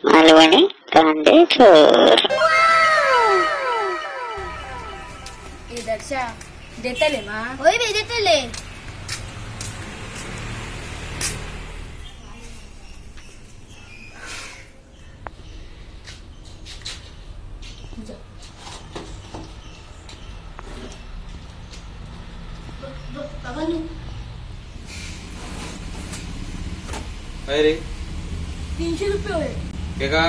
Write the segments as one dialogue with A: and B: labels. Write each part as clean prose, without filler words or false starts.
A: मालवणी कांदे चोर.
B: दर्शा देतले मा?
C: होय बे देतले.
D: अरे
C: 300 रुपये होय.
D: हे का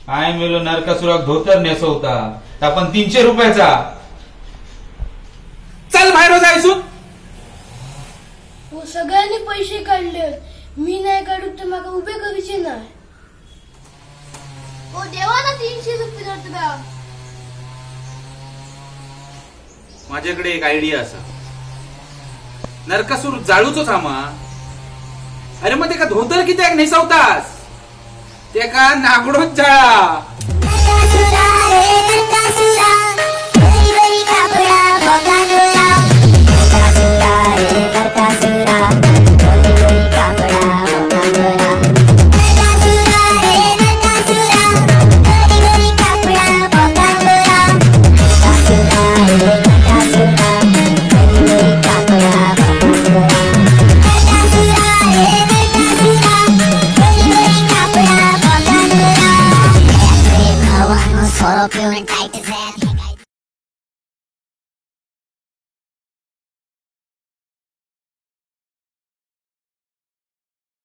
D: I मेलो नरकासुराक धोतर नेसवता आपण 300 रुपयाचा. चल बाहेर जायसून.
C: हो सगळ्यांनी पैसे काढले, मी नाही काढू तर माका उभे करूचे नाही. हो देवा ना 300 रुपये धरता.
D: माझ्याकडे एक आयडिया असा, नरकासूर जाळूचोच आमा. अरे मग ते का धोतर कित्याक नेसवतास, ते का नागडोच जाळा.
A: सोरो पिऊन टाईट.